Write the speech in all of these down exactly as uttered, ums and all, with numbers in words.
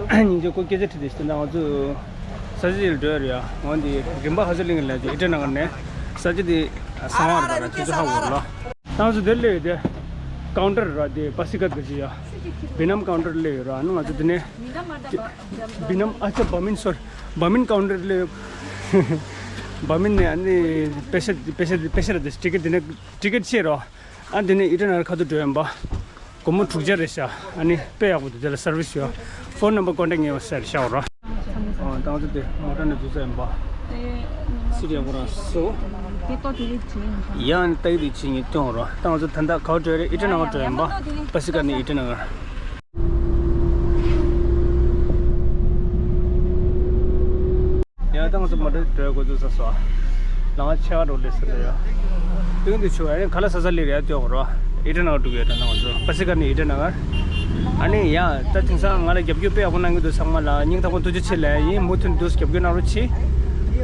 ཉིན་རྒྱུན་ཁོ་སྐད་ཆ་དྲིས་ཏེ་ཞིག་ད་ང་ཚོ་ས་ཆ་ཅིག་ལ་འགྲོ་ཡ་རེད་ཡ། འོན་ཏེ་རིམ་པ་ཧ་ཅང་གླེང་གི་ལ་ཅིག་ཨི་ཊ་ནག་ནས་ས་ཆ་དེ་གསང་བ་རེད་ད་ར་ཁྱེད་ཚོ་ཧ་གོ་ར། ད་ང་ཚོ་དེར་སླེབས་ཡོད་དེ་ཀའུན་ཊར་ར་དེ་པ་སི་ཀར་གི་ཅི་ཡ་བི་ནམ་ཀའུན་ཊར་སླེབས་ཡོད་ར། ཨ་ནི་ང་ཚོ་དེ་ནས་བི་ནམ་ཨ་ཅག་བ་མིན་སོར་བ་མིན་ཀའུན་ཊར་སླེབས་བ་མིན་ནས་ཨ་ནི་པེ་ཤ་པེ་ཤ་པེ་ཤ་ར་དེ་ཊི་ཀེ་ཊི་དེ་ནས་ཊི་ཀེ་ཊི་ཕྱེ་རོ། ཨ་འདི་ནས་ཨི་ཊ་ནག་ཁ་ཐུག་འགྲོ་ཡིན་པ། སྒོར་མོ་དྲུག་བརྒྱ་རེད་ཤག་ཨ་ནི་དཔེ་ཡག་པོ་འདུག་དེ་ལ་སར་བི་སི་ཡོད། ཕོན་ནམ་བར་ཀོན་ཊེག་ངེས་པ་ཟེར་ཤག་ར། ཨོ་ད་ང་ཚོ་དེ་མོ་ཊ་ནས་འཛུལ་ས་ཡིན་པ། སི་ཊི་ཡག་པོ་རང་སོ། ཡང་ཨ་ནི་ཏག་ཏག་བྱེད་ངེས་སྐྱོང་ར། ད་ང་ཚོ་ད་ལྟ་ག་པར་འགྲོ་རེད། ཨི་ཊ་ནག་འགྲོ་ཡིན་པ། པ་སི་ཀར་ནས་ཨི་ཊ་ནག་ཡ་ད་ང་ཚོ་མོ་ཊ་འགྲོ་འགོ་བཙུགས་ཚར་སོང་། ལམ་ཆེ་བ་འགྲོ་སླེབས་ས་རེད་ཡ། སྟོན་དུ་ཆུ་ཨ་ནི་ཁ་ལག་ཟ་ས་སླེབས་རེད་ཡ། སྟོན་རོགས། ཨི་ཊ་ནག་འགྲོ་གི་ཡོད་ད་ང་ཚོ་པ་སི་ཀར་ནས་ཨི་ཊ་ནག་ཨ་ནི་ཡ་ད་དེང་སང་ང་ལ་རྒྱབ་སྐྱོར་དཔེ་ཡག་པོ་གནང་གི་འདུག་ཚང་མ་ལ་སྙིང་ཐག་པ་ཐུགས་རྗེ་ཆེ་ལབ་ཡིན། མུ་མཐུད་འདུག་རྒྱབ་སྐྱོར་གནང་རོགས་གྱིས།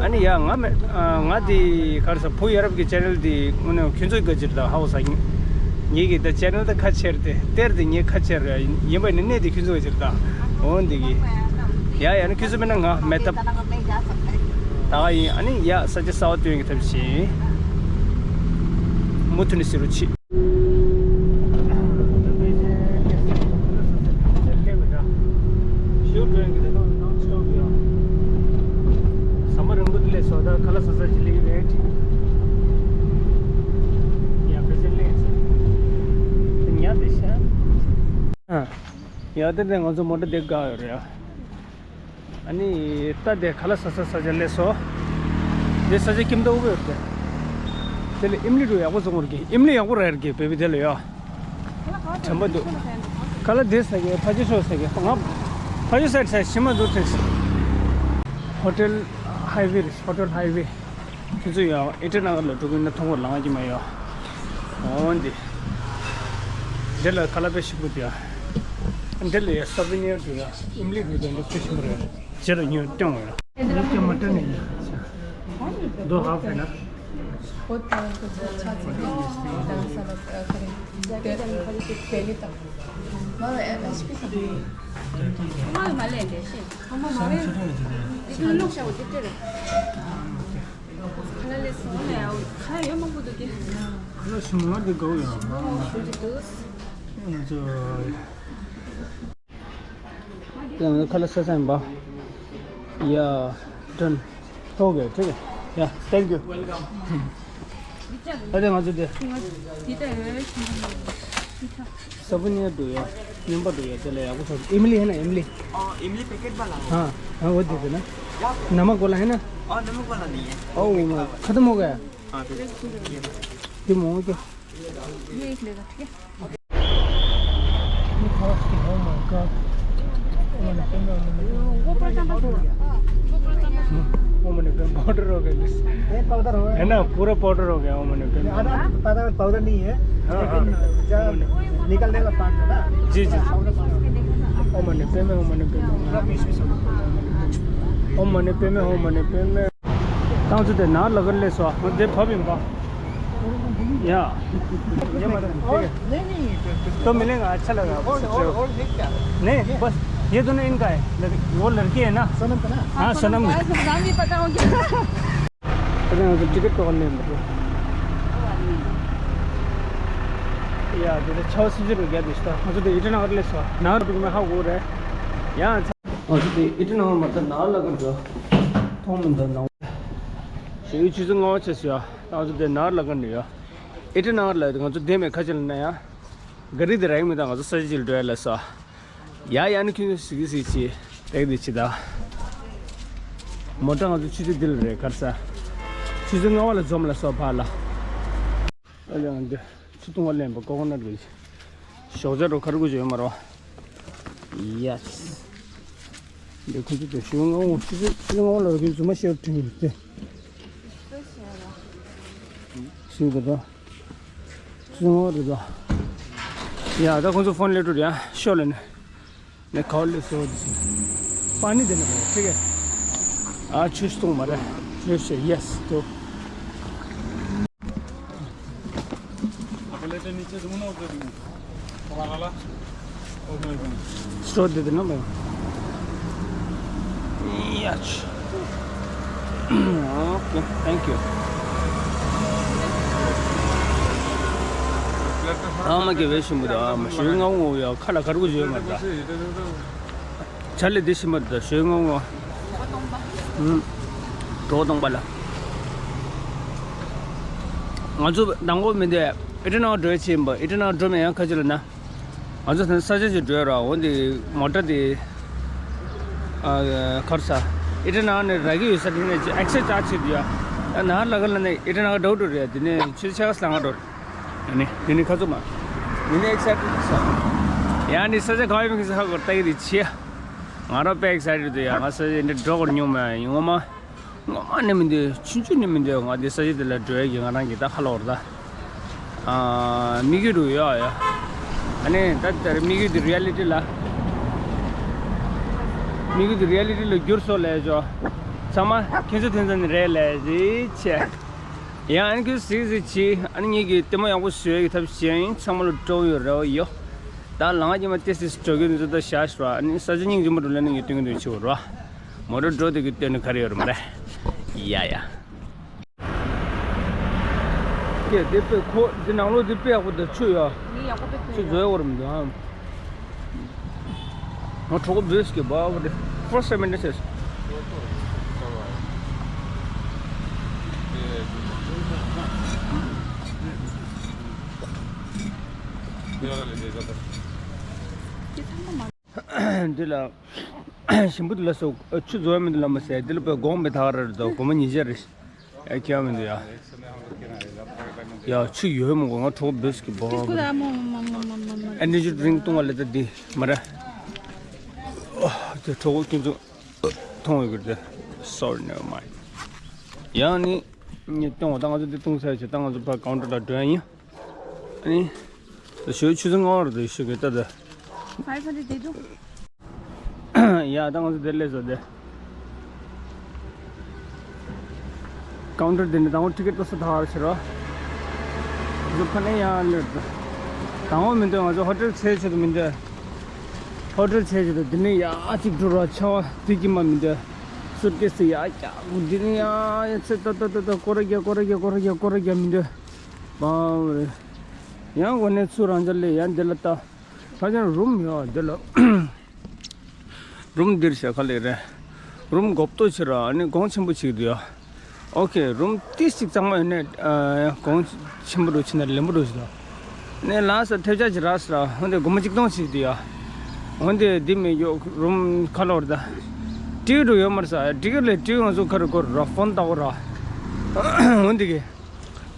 ཨ་ནི་ཡ་ང་མེ་ང་དེ་ག་རེ་ཟ་བུ་ཡ་རབས་ཀྱི་ཅེ་ནལ་དེ་དངོས་གནས་ཁྱོད་ཚོ་ག་ཅིག་ལ་ཧ་གོ་ས་ཡིན། ངེད་ཀྱི་ད་ཅེ་ནལ་ད་ཁ་ཕྱེར་ཏེ་གཏེར་དེ་ངའི་ཁ་ཕྱེར་རེད་ཡིན་པ་ནི་གནས་དེ་ཁྱོད་ཚོ་ག་ཅིག་ད་འོ་འདི་གི་ཡ་ཡ་ནི་ཁྱོད་ཚོ་མེད་ན་ང་མེད་ཐབས་ད་ཡིན། ཨ་ནི་ཡ་ས་ཆ་གསར་པ་སྟོན་གྱི་ཐབས་ཤེས་མུ་མཐུད་ནས་ཟེར་རོགས་གྱིས། ཟ་མ་རིང་པོ་དེ་ལས་སོ་ད་ཁ་ལག་ཟ་ས་ཞིག་སླེབས་རེད། ཡ་བེ་ཟེར་སླེབས་སོ། དེ་ཉལ་བསྡད་ཤག་ཨ། ཡ་དེ་ནས་ང་ཚོ་མོ་ཊ་དེ་བཀག་ཡོད་རེད་ཡ། ཨ་ནི་ད་དེ་ཁ་ལག་ཟ་ས་ས་ཆ་སླེབས་སོ། དེ་ས་ཆ་ཁྱིམ་ཐོག་དབུ་ཡོད་རེད། དེ་ལ་ཨིམ་ལི་འདྲ་ཡག་པོ་བཟོ་དགོས་རེད། ཨིམ་ལི་ཡག་པོ་རག་གི་བེ་བི་དེ་ལ་ཡ། དྲན་པ་འདུག་ཁ་ལག་དེ་ཟ་གི་ཕ་ཇོ་ཤོ་ཟ་གི་ང་ཕ་ཇོ་ཟ་ཟ་ཤི་མ་འདུག་དྲན་སོང་། ཧོ་ཊེལ་ཧའི་ཝེ་རེད། ཧོ་ཊེལ་ཧའི་ཝེ། ཁྱོད་ཚོ་ཡང་ཨི་ཊ་ནག་ལ་འགྲོ་གི་ན་མཐོང་གོ་ལང་གི་མ་ཡོད། འོ་འདི། འདི་ལ་ཁ་ལག་དཔེ་ཞིམ་པོ་འདུག་ཡ། འདི་ལ་ཡ་སོ་བི་ནི་ཡར་འདུག་ཡ། ཨིམ་ལི་འདུག་ཡ། འདི་དཔེ་ཞིམ་པོ་རེད། རྗེས་ལ་ཉོས་སྐྱོང་བ་ཡ། འདི་སྐྱོང་མ་སྤྲད་ནས་ཡ། Do half है ना? बहुत तरह के अच्छा से डांस अलग करें। पहले तक। ཁ་ལག་ལས་སོང་ནས་ཁ་ལག་ཡོད་མང་པོ་འདུག་གི་ཁ་ལག་ཞིམ་པོ་འདི་དགའ་བོ་ཡོད། ཞིམ་གྱི་འདུག་ང་ཚོ་ཁ་ལག་ཟ་ས་ཡིན་པ། ཡ། ཌན། ཨོ་ཁེ། ཐིག་ཡ། ཐེང་ཀྱུ། ཨ་དེ་ང་ཚོ་དེ། ས་བོན་ཡ་འདུག་ཡ། སྨྱོན་པ་འདུག་ཡ། དེ་ལ་ཡག་པོ་ཚོར། ཨིམ་ལི་ཧེ་ན་ཨིམ་ལི། हाँ, इमली पैकेट वाला हो। हाँ, हाँ, वो दे देना। या। नमक वाला है ना? और नमक वाला नहीं है। ओ, खत्म हो गया। हाँ, तो ये। ये मोमो के। ये एक ले लो, ठीक है? ये कॉस्ट है, oh my God। वो ऊपर चंपा छोड़। वो मैंने पे पाउडर हो गया। ये पाउडर हो गया। है ना, पूरा पाउडर हो गया वो मैंने पे। आधा पाउडर, पाउडर नहीं है, हाँ, हाँ। लेकिन जब निकलने का पार्ट है ना, जी, जी, जी। Powder, powder. वो मैंने पे में, वो मैंने पे में। वो मैंने पे में, वो मैंने पे में। ད་ང་ཚོ་དེ་ནང་ལ་གར་སླེབས་སོང་། ང་དེ་བབས་ཡིན་པ། ཡ། ये मत, ठीक है। तो मिलेगा, अच्छा लगा। और, और, और ये क्या? नहीं, बस ये दोनों इनका है। लड़-, वो लड़की है ना? सोनम का ना? हाँ, सोनम का। नाम भी पता हो गया। अरे, हाँ, तो टिकट तो ऑनलाइन मतलब। ཡ། དེ་ལ་ཆ་བ་སུམ་ཅུ་རུ་བརྒྱབ་དེ་ཤི་ད། ང་ཚོ་དེ་ཨི་ཊ་ནག་སླེབས་སོང་། ནང་རུ་མ་ཧ་གོ་རེད། ཡ། ང་ཚོ་དེ་ཨི་ཊ་ནག་མ་ད་ནང་ལ་གར་འགྲོ། མཐོང་མི་འདུག་ནང་། ཞེ་ཡུ་ཆུ་ཚོད་ལྔ་པ་ཆགས་སོང་ཡ། ང་ཚོ་དེ་ནང་ལ་གར་འགྲོ་ཡ། ཨི་ཊ་ནག་ལ་ང་ཚོ་བསྡད་མེད་ཁ་ཆེ་ལ་ན་ཡ། ག་རི་དེ་རག་མི་ད། ང་ཚོ་ས་ཆ་ཅིག་ལ་འགྲོ་ཡ་ལ་སོ། ཡ་ཡ་ནི་ཁྱོད་ཚོ་གཟིགས་གཟིགས་ཅི། རེག་དེ་ཅི་ད། མོ་ཊ་ང་ཚོ་ཆུ་ཚོད་འདི་ལ་རེད་གར་ས། ཆུ་ཚོད་ལྔ་པ་ལ་འཛོམས་ལ་སོ་ཕ་ལ། ཨ་ལེ་ང་འདི་ཆུ་འཐུང་བ་ལེན་པ་ཀོ་ཀོ་ནཊ་གི་ཞོགས་ཇ་རུ་ཁ་རུ་གུ་ཡོད་མ་རོ། ཡེ་སི། འདི་ཁོ་ཚོ་དེ་ཞུ་ང་འོང་ཆུ་ཚོད་ཆུ་ཚོད་ལྔ་པ་ལ་རུ་གི་རྫུན་མ་ཤེས་རུ་དྲན་གི་རེད་དེ། ཞུ་གི་རོ། ཆུ་ཚོད་ལྔ་པ་རེད་དོ། ཡ་ད་ཁོ་ཚོ་ཕོན་སླེབས་འགྲོ་རེད་ཡ། ཤོག་ལེ་ནི། मैं कॉल ले सो पानी देने को, ठीक है। आ छुश तो मारे। ये से यस तो। स्टोर दे देना भाई। Okay, thank you. ཨ་མ་དགེ་བའི་ཞིམ་པོ་དང་ཨ་མ་ཞོལ་ངའོ་ངའོ་ཡ་ཁ་ལ་ག་རུ་བཞོས་མ་ད། ཆ་ལེ་འདི་ཞིམ་པོ་དང་ཞོལ་ངའོ་ངའོ། ཨུམ། གྲོགས་སྟོང་པ་ལ། ང་ཚོ་དང་པོ་མི་འདི་ཨི་ཏྲ་ནང་འགྲོ་ཡ་ཆེ་ཡིན་པ། ཨི་ཏྲ་ནང་འགྲོ་མེད་ཡང་ཁ་ཆེ་ལ་ན། ང་ཚོ་ས་ཆ་ཅིག་འགྲོ་ར་འོ་འདི་མོ་ཊ་དེ་གར་ས་ཨི་ཏྲ་ནང་ནས་ར་གི་ཡོད་ས་དེ་ནས་ཨེག་སི་ཆེན་ཇི་བྱེད་དུ་ཡ། ཡ་ན་ལ་ག་ལ་ནས་ཨི་ཏྲ་ནང་འགྲོ་འགྲོ་རེད། དེ་ནས་ཆུ་ཆ་ག་ས་ལ་ང་འགྲོ་རེད། ཨ་ནི་དེ་ནི་ཁ་ཚུགས་མ་ཡིན་ནི་ཨེག་སའི་ཊེཌ་ས། ཡ་ནི་ས་ཆ་ག་ཡོད་མི་གི་ས་ཧ་གོ་ལྟ་གི་རེད་ཆེ། ང་རང་དཔེ་ཨེག་སའི་ཊེཌ་འདུག་ཡ། ང་ས་ཆ་འདི་འགྲོ་གོ་མྱོང་མ་ཡིན་ངོ་མ། ངོ་མ་ནི་མི་འདུག་ཆུང་ཆུང་ནི་མི་འདུག་ང་འདི་ས་ཆ་འདི་ལ་འགྲོ་ཡ་གི་ང་རང་གི་ད་ཁ་ལོ་བར་ད། ཨ་དམིགས་ཡུལ་རུ་ཡོད་ཡ། ཨ་ནི་ད་ལྟར་དམིགས་ཡུལ་འདི་རི་ཡ་ལི་ཊི་ལ། དམིགས་ཡུལ་འདི་རི་ཡ་ལི་ཊི་ལ་འགྱུར་སོང་ལས་ཆོ། ཚང་མ་ཁྱེད་ཚོ་ཐོན་ཚོ་ནི་རེད་ལས་ཟིག་ཆེ། ཡང་ཨ་ནི་ཁྱོད་གཟིགས་གཟིགས་བྱེད། ཨ་ནི་ངེད་ཀྱིས་ལྟད་མོ་ཡག་པོ་བཟོ་ཡག་གི་ཐབས་ཤེས་ཡིན། ཚང་མ་ལ་སྤྲོ་ཡོད་རེ་བ་ཡོད། ད་ལང་ཉི་མ་ཏེ་སི་སི་འགྲོ་གི་འདུག་ད་ཤ་ཤ་ར། ཨ་ནི་ས་ཆ་སྙིང་རྗེ་མོ་འགྲོ་ལ་ནི་ངས་སྟོན་གི་འདུག་ཆེ་བོ་ར། མོ་ཊ་འགྲོ་དེ་གི་སྟོན་ནི་ག་རེ་ཡོད་རེད་མ་རེད། ཡ་ཡ། ཀྱེ་དེ་དཔེ་ཁོ་དེ་ནང་ལོགས་དེ་དཔེ་ཡག་པོ་འདུག་ཆུ་ཡ། ངས་ཡག་པོ་དཔེ་ཆུ་བཟོ་ཡག་པོ་རེད་མི་འདུག་ཨ། ང་གྲོགས་པོ་བོས་ཀྱི་བ་བ་རེད། First time in this is. འདི་ལ་ཞིམ་པོ་འདི་ལ་སོ་ཆུ་བཟོ་ཡ་མི་འདུག་ལ་མ་ཟེར། འདི་ལ་པའི་སྒོང་མི་ཐག་རེད་དོ། སྒོ་མ་ཉིས་བརྒྱ་རེད། ཨེ་ཁྱོད་མི་འདུག་ཡ། ཡ་ཆུ་ཡོད་མོ་གོ། ང་གྲོགས་བོས་ཀྱི་བ་བ་རེད། Energy drink བཏུང་བ་ལས་ད་འདི་མ་རེད། དེ་གྲོགས་པོ་ཁྱོད་ཚོ་མཐོང་ཡོད་གི་རེད། Sorry, never mind. ཡང་ནི་ངས་སྟོན་བ་ད་ང་ཚོ་འདི་བཏུང་ཚར་ཆེ། ད་ང་ཚོ་ཕར་ཀའུན་ཊར་ལ་འགྲོ་ཡ་ཡིན། ཨ་ནི་ཞོལ་ཆུ་ཚོད་ལྔ་བར་དུ་ཞུ་གི་ད་ད། Five hundred དེ་འདུག་ཡ་ད་ང་ཚོ་འདིར་སླེབས་སོང་སྟེ། ཀའུན་ཊར་འདི་ནས་དང་པོ་ཊི་ཀེ་ཊི་ལྟ་ས་ད་ག་རེ་བྱེད་རོགས། ང་ཚོ་ཕ་ནས་ཡང་སླེབས་འདུག་དང་པོ་མི་འདོད། ང་ཚོ་ཧོ་ཊེལ་ཚེ་ཆེད་དུ་མི་འདོད། ཧོ་ཊེལ་ཚེ་ཆེད་དུ་འདི་ནས་ཡ་གཅིག་འགྲོ་རོགས། ཆར་པ་དུས་ཀྱི་མ་མི་འདོད། སུཊ་ཀེ་སི་ཡ་རྒྱག་འདི་ནས་ཡ་ཡ་ཚེ་ཏོ་ཏོ་ཏོ་ཏོ་སྐོར་ར་རྒྱག་སྐོར་ར་རྒྱག་སྐོར་ར་རྒྱག་སྐོར་ར་རྒྱག་མི་འདོད། པ་རེད། ཡང་དངོས་གནས་ཚུར་རང་ཅག་སླེབས་ཡ་འདི་ལ་ལྟ། ཕ་ཅང་རུམ་ཡོད་འདི་ལ། རུམ་འདིར་བཞག་ག་ལེ་རེད། རུམ་གོབ་ཏོ་ཆེ་ར། ཨ་ནི་གོང་ཆེན་པོ་ཆེ་གི་འདུག་ཡ། ཨོ་ཁེ། རུམ་ཏིས་ཅིག་གཙང་མ་ཡོད་ནས་ཨ་གོང་ཆེན་པོ་འགྲོ་ཆེ་ན་ལེན་པོ་འགྲོ་ཆེ་ད། ནས་ལ་ས་ཐེབས་ཆག་ཅིག་རག་ས་ར། འོན་ཏེ་སྒོར་མོ་གཅིག་སྟོང་ཞིག་འདུག་ཡ། འོན་ཏེ་འདི་མི་ཡོད་རུམ་ཁ་ལོར་ད། ཊི་བི་འགྲོ་ཡོད་མ་རེད་ས། ཊི་ཀེ་ཊི་ལས་ཊི་བི་ང་ཚོ་ཁ་རུ་སྐོར་ར་ཕོན་ལྟ་གོ་ར། འོན་ཏེ་གི།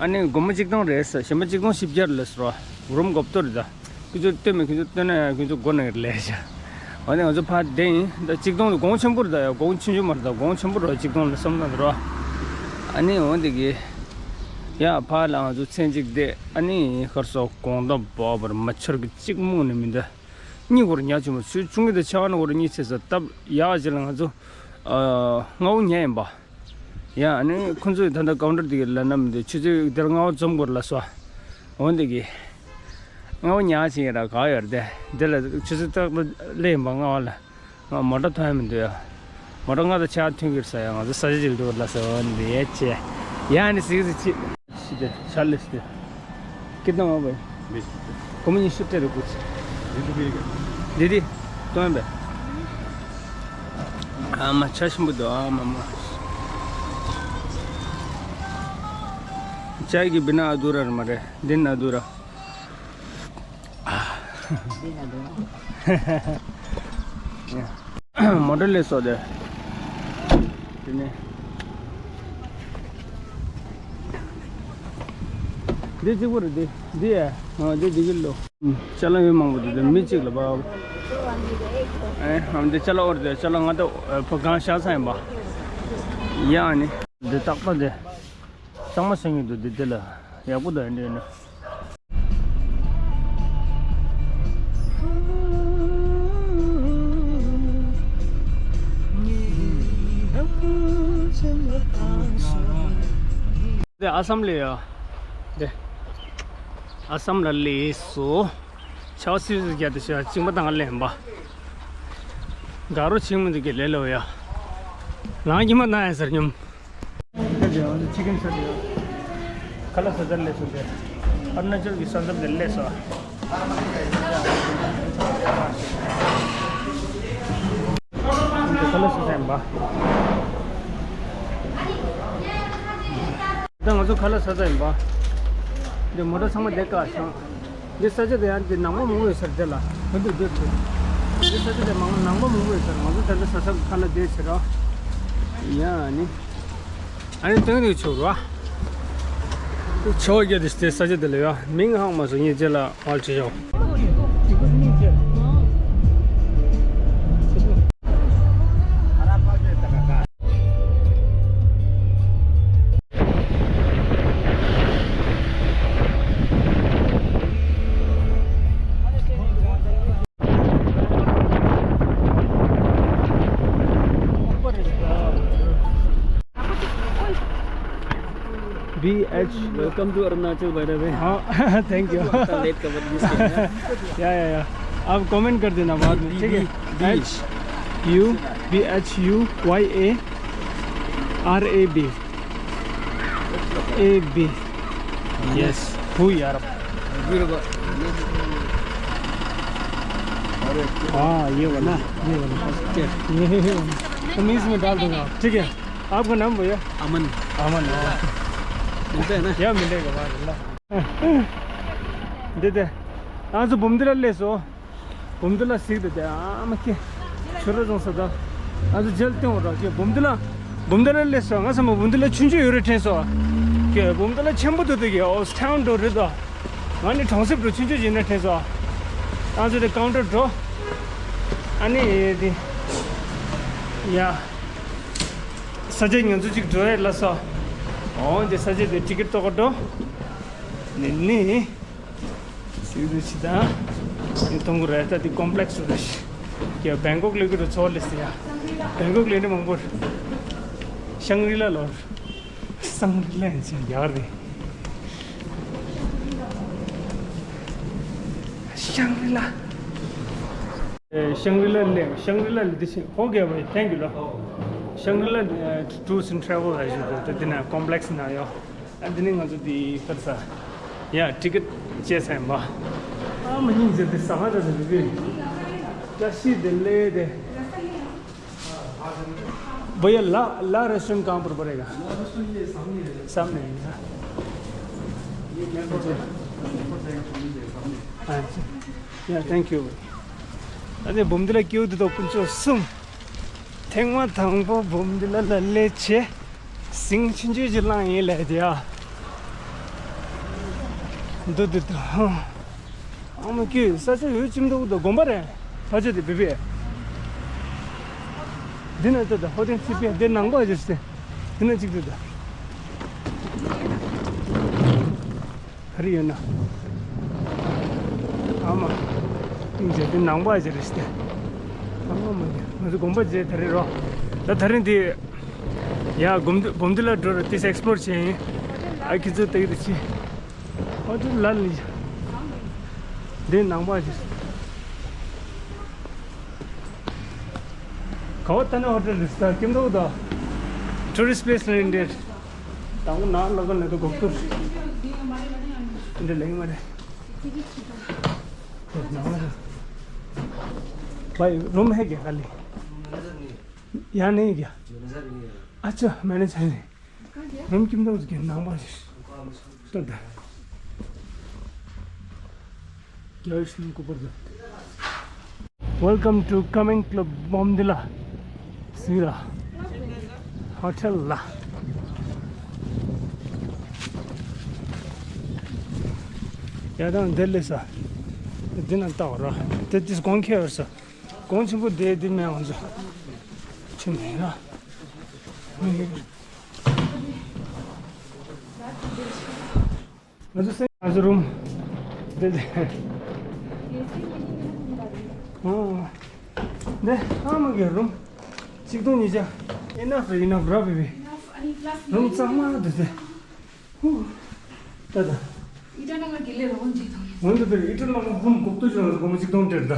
ཨ་ནི་སྒོར་མོ་གཅིག་སྟོང་རེད་ཟེར། གཞན་པ་གཅིག་སྟོང་བཞི་བརྒྱ་རེད་ལབ་ཟེར་བ། རུམ་གོབ་ཏོ་རེད་ད། ཁྱོད་ཚོ་སྟོན་མེད། ཁྱོད་ཚོ་སྟོན་ན་ཡང་ཁྱོད་ཚོ་སྒོ་ནས་ལས་བྱ། འོ་ནི་ང་ཚོ་ཕར་བསྡད་ཡིན་ད། གཅིག་སྟོང་དུ་གོང་ཆེན་པོ་རེད་ད། ཡ་གོང་ཆུང་ཆུང་མ་རེད་ད། གོང་ཆེན་པོ་རེད། གཅིག་སྟོང་ལ་བསམ་ན་རེད་བ། ཨ་ནི་འོ་འདི་གི། ཡ་ཕར་ལ་ང་ཚོ་མཚན་གཅིག་བསྡད། ཨ་ནི་ཁར་སོ་གོང་ད་བ་བར་མ་ཆར་གི་གཅིག་སྨུག་ནི་མི་འདུག་གཉིས་སྐོར་ཉག་ཆུང་མ་ཚུལ་ཆུང་གི་ད་ཆ་བ་ན་སྐོར་གཉིས་ཚེ་ས་སྟབས་ཡག་ཅིག་ལ་ང་ཚོ་ཨ་སྔ་བོ་ཉལ་ཡིན་པ། ཡ་ཨ་ནི་ཁོང་ཚོས་ད་ལྟ་ཀའུན་ཊར་དེ་གི་ལ་ནམ་དེ་ཆུ་ཚོད་དེར་སྔ་བོ་འཛོམས་དགོས་ལ་སོ། འོན་ཏེ་གི་སྔ་བོ་ཉལ་ཕྱིན་ཡ་ར་ག་ཡོད་དེ་འདི་ལ་ཆུ་ཚོད་ཏག་ཏག་སླེབས་ཡིན་པ་སྔ་བ་ལ། ང་མོ་ཊ་ཐོན་ཡ་མི་འདུག་ཡ། མོ་ཊ་ང་དང་ཆ་ཐོན་གི་རེད་ས། ཡ་ང་ཚོ་ས་ཆ་ཅིག་འདུག་ལ་སོ། འོན་ཏེ་ཡ་ཆེ་ཡ་ཨ་ནི་གཟིགས་གཟིགས་ཆེ། ཤི་དེ་ཤར་ལེ་ཤི་དེ། ཀི་ཏང་བ་བའི། ལེ་ཤི་དེ། གོ་མོ་ཉི་ཤུ་སྤྲད་རེ་ཀུ་ཆི། ལེ་ཤི་དེ་ག། དེ་དེ། ཏོན་པའི། ཨ་མ་ཆ་ཞིམ་པོ་འདུག་ཨ་མ་མ། ཅའི་གི་བི་ན་ཨ་དུ་ར་ར་མ་རེད། འདི་ན་ཨ་དུ་ར། མོ་ཊ་ལས་སོ་དེ། དེ་ནས། འདི་གཅིག་པོ་རེད་དེ། འདི་ཡ། འདི་འདི་གི་ལོ། ཅ་ལག་ཡོད་མང་པོ་འདུག་དེ་མི་གཅིག་ལ་བབ། ཨེ་འདི་ཅ་ལག་འོར་དེ་ཅ་ལག་ང་ད་ཕ་གང་བཞག་ས་ཡིན་པ། ཡ་ཨ་ནི། འདི་ཏག་ཏག་དེ། གཙང་མ་སེང་གི་འདུག་འདི་དེ་ལ་ཡག་པོ་དང་འདྲེས་ན། དེ་ཨ་སམ་ལ་ཡ། དེ་ཨ་སམ་ལ་ལས་སོ། ཆའོ་སི་སི་རྒྱ་དེ་ཤ་གཅིག་མ་དང་ལེན་པ། དགའ་རོ་ཆིང་མི་འདུག་གི་ལེ་ལོ་ཡ། ལང་ཉི་མ་ན་ཡ་ཟེར་སྙམ། ཁ་ལ་ས་ཚར་ལས་སོང་སྟེ། ཨ་རུ་ན་ཅལ་གྱི་ས་མཚམས་དེར་སླེབས་སོ། ཁ་ལ་ས་ཚར་ཡིན་པ། ད་ང་ཚོ་ཁ་ལ་ས་ཚར་ཡིན་པ། འདི་མོ་ཊ་ཚང་མ་བསྡད་དཀའ་སོང་། འདི་ས་ཆ་དེ་ཡང་འདི་ནང་པ་མང་པོ་ཡོད་ས་རེད་དེ་ལ། ད་འདི་འདི་འདི། འདི་ས་ཆ་དེ་མང་ནང་པ་མང་པོ་ཡོད་ས་རེད། ང་ཚོ་ད་འདི་ས་ས་ཁ་ལ་བསྡད་ཟེར་རོ། ཡ་ནི། ཨ་ནི་སྟེང་དུ་ཆུ་རོ། ཆུ་བརྒྱབ་དེ་ས་ཆ་དེ་ལ་ཡོད། མིང་ཧང་མ་སོང་ངས་རྗེས་ལ་མར་བྲིས་ཆོག B H, welcome to Arunachal, by the way. हाँ, thank you। इतना लेट का मत यूज़ करना। या, या, या। आप कमेंट कर देना बाद में, ठीक है? B, B, B। H U B H U Y A R A B। A B। Yes. Who यार। हाँ, ये वाला, ये वाला। ये वाला। तो मैं इसमें डाल दूंगा, ठीक है? आपका नाम भैया? अमन। अमन, हाँ। मिलता है ना? क्या मिलेगा, माशाल्लाह। दे दे। ང་ཚོ་འབུམ་སྡེ་ལ་སླེབས་སོང་། འབུམ་སྡེ་ལ་གཟིགས་དེ་དེ་ཨ་མ་ཀེ། ཆུ་ར་བཟུང་ས་ད། ང་ཚོ་མཇལ་སྟོན་འོ་ར་ཀེ་འབུམ་སྡེ་ལ། འབུམ་སྡེ་ལ་སླེབས་སོང་། ང་ཚོ་མ་འབུམ་སྡེ་ལ་ཆུང་ཆུང་ཡོད་རེད་དྲན་སོང་། ཀེ་འབུམ་སྡེ་ལ་ཆེན་པོ་འདུག་དེ་ཀེ་ཨོ་སི་ཊའུན་འགྲོ་རེད་ད། ང་ནི་གྲོང་གསེབ་འགྲོ་ཆུང་ཆུང་ཡིན་ན་དྲན་སོང་། ང་ཚོ་དེ་ཀའུན་ཊར་འགྲོ། ཨ་ནི་དེ། ཡ། ས་ཆ་ང་ཚོ་གཅིག་འགྲོ་ཡ་ལ་སོ། འོ་དེ་ས་ཆ་དེ་ཊི་ཀེ་ཊི་ཏོག་འགྲོ། ནི་ནི། སིག་རི་ཆི་དང་། ཡོད་ཐོང་གུ་རེ་ད་དེ་ཀོམ་པི་ལེགས་སུ་རེ་ཤི། ཡ་བེང་ཀོག་ལས་གུ་རུ་ཚོ་ལེ་སི་ཡ། བེང་ཀོག་ལས་ནི་མང་པོ། ཤང་རི་ལ་ལོར། སང་རི་ལ་ཡིན་ཅིང་ཡག་རེད། ཤང་རི་ལ། ཤང་རི་ལ་ལས་ཤང་རི་ལ་ལས་དེ་ཤིང་ཧོ་གེ་བའི་ཐེང་གུ་ལ། ཤང་རི་ལ་ཊུར་ཨེནཌ་ཊེ་ཝེལ་ཨེ་ཇེན་སི་དེ་དེ་ན་ཀོམ་པི་ལེགས་ན་ཡོད། ཨ་འདི་ནི་ང་ཚོ་འདི་ཕར་ས། ཡ་ཊི་ཀེ་ཊི་བཅད་ས་ཡིན་པ། ཨ་མ་སྙིང་རྗེ་འདི་ཟ་ང་ར་ཟེར་བི་བི། བཀྲ་ཤིས་བདེ་ལེགས་དེ། भैया ला ला रेस्टोरेंट कहाँ पर पड़ेगा? ला रेस्टोरेंट ये सामने है। सामने है ना? ये मेन रोड है। ऊपर जाएगा तो मिल जाएगा सामने। अच्छा। या थैंक यू। ཨ་ནི་འབུམ་སྡེ་ལ་སྐྱེ་བོ་འདི་དག་ཕུན་ཚོགས་གསུམ། ཐེངས་མ་དང་པོ་འབུམ་སྡེ་ལ་ལ་སླེབས་བྱས། ཟིང་ཆུང་ཆུང་ཅིག་བླངས་ཡིན་ལས་དེ་ཨ། འདུག་འདུག་འདུག་ཨ་མ་ཀི་ས་ཆ་ཡོད་ཅིམ་འདུག་འདུག་དགོན་པ་རེད། ཕ་ཆོས་དེ་བི་བི། འདི་ན་ལྟོས་དང་ཧོ་ཏེན་སི་པི་འདི་ནང་པ་ཞིག་སྟེ། འདི་ན་གཅིག་ལྟོས་དང་། ག་རེ་ཡོད་ན། ཨ་མ། ཨིན་ཇི་འདི་ནང་པ་ཞིག་རེད་སྟེ། ཨ་མ་མ་ཡ་ང་ཚོ་དགོན་པ་རྗེས་ད་རེད་རོ། ད་ད་རིང་འདི། ཡ་འབུམ་སྡེ་འབུམ་སྡེ་ལ་འགྲོ་ར་ཏིས་ཨེག་སི་པོ་ལོར་བྱས་ཡིན། ཨ་ཁྱེད་ཚོ་ལྟ་གི་རེད་ཅི། ཨོ་ཏི་ལ་ལི། འདི་ནང་པ་ཞིག་ག་བ་ཏ་ན་ཧོ་ཏེལ་རེད་ད་ཀིམ་དོ་ད། ཊུ་རི་སི་ཊི་པི་ལེ་སི་ནི་འདིར། དང་པོ་ནང་ལོགས་ནས་ད་གོག་ཏུར། འདི་ལེགས་མ་རེད། ནང་ལ། भाई रूम है क्या खाली? यहाँ नहीं क्या? अच्छा मैंने चाहिए। रूम किम दो के नाम बाजी। तो दा। क्या इसमें को पर दा। Welcome to Coming Club Bomdila. Sira Hotel la. ཡ་དང་འདི་ལས་ས། འདི་ན་ལྟ་བ་ར། དེ་དེ་གོང་ཁེ་བར་ས། གོང་ཆེན་པོ་དེ་དེ་མེད་ང་ཚོ། ཆེ་མེད་ར། ང་ཚོ་སེང་ང་ཚོ་རུམ། འདི་འདི། ཨོ། འདི་ཨ་མ་གི་རུམ། གཅིག་སྟོང་ཉིས་བརྒྱ། ཨི་ནབ་རེད་ཨི་ནབ་ར་བི་བི། རུམ་གཙང་མ་འདི་འདི། ཧུ། ད་ད། ཨི་ཏྲ་ནང་གི་ལས་རོགས་གཅིག་སྟོང་། འོན་ཏེ་འདི་ཨི་ཏྲ་ནང་ཧུམ་གོག་ཏུ་ཅོ་ན་སྒོར་མོ་གཅིག་སྟོང་སྤྲད་ད།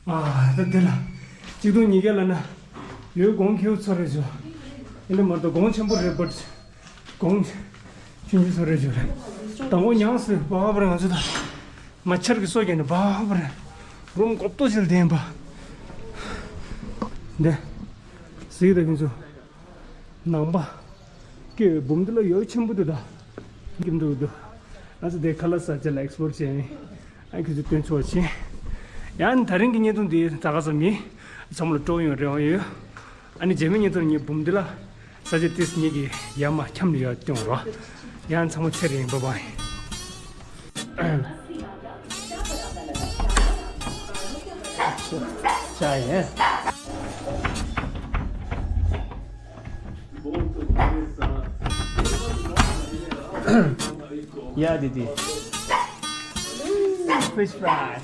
ཨ་ད་དེ་ལ། གཅིག་སྟོང་ཉིས་བརྒྱ་ལ་ན། ཡོད་གོང་ཁེའུ་ཚོ་རེད་ཇོ། ཨེ་ནི་མ་གཏོགས་གོང་ཆེན་པོ་རེད་པ། གོང་ཆུང་ཆུང་ཚོ་རེད་ཇོ་རེད། དང་པོ་ཉང་སུ་བ་བ་ར་ང་ཚོ་དང་། མ་ཆར་གི་སོ་རྒྱག་ནས་བ་བ་ར། རུམ་གོབ་ཏོ་ཞིག་ལྡན་པ། འདི། གཟིགས་དང་ཁྱོད་ཚོ། ནང་པ། ཀྱེ་འབུམ་འདི་ལ་ཡོད་ཆེན་པོ་འདུག་ད། ཀྱེ་འདུག་འདུག་ང་ཚོ་དེ་ཁ་ལག་ཟ་བྱས་ལ་ཨེགས་པོ་ར་བྱས་ཡིན། ཨ་ཁྱོད་ཚོ་སྟོན་ཆོག་ཆེ། ཡང་ད་རིང་གི་བརྙན་ཐུང་འདི་ད་ག་ཙམ་ཡིན། ཚང་མ་ལ་སྤྲོ་ཡོང་རེ་བ་ཡོད། ཨ་ནི་རྗེས་མའི་བརྙན་ཐུང་ངས་འབུམ་འདི་ལ་ཟ་བྱས་ཏིས་ངེད་ཀྱི་ཡ་མ་འཁྱམ་ནས་ཡོད་སྟོན་རོགས། ཡང་ཚང་མ་ཚེ་རིང་བ་བ་ཡིན། ཅ་ཡེ། ཡ་དེ་དེ། Fish fry.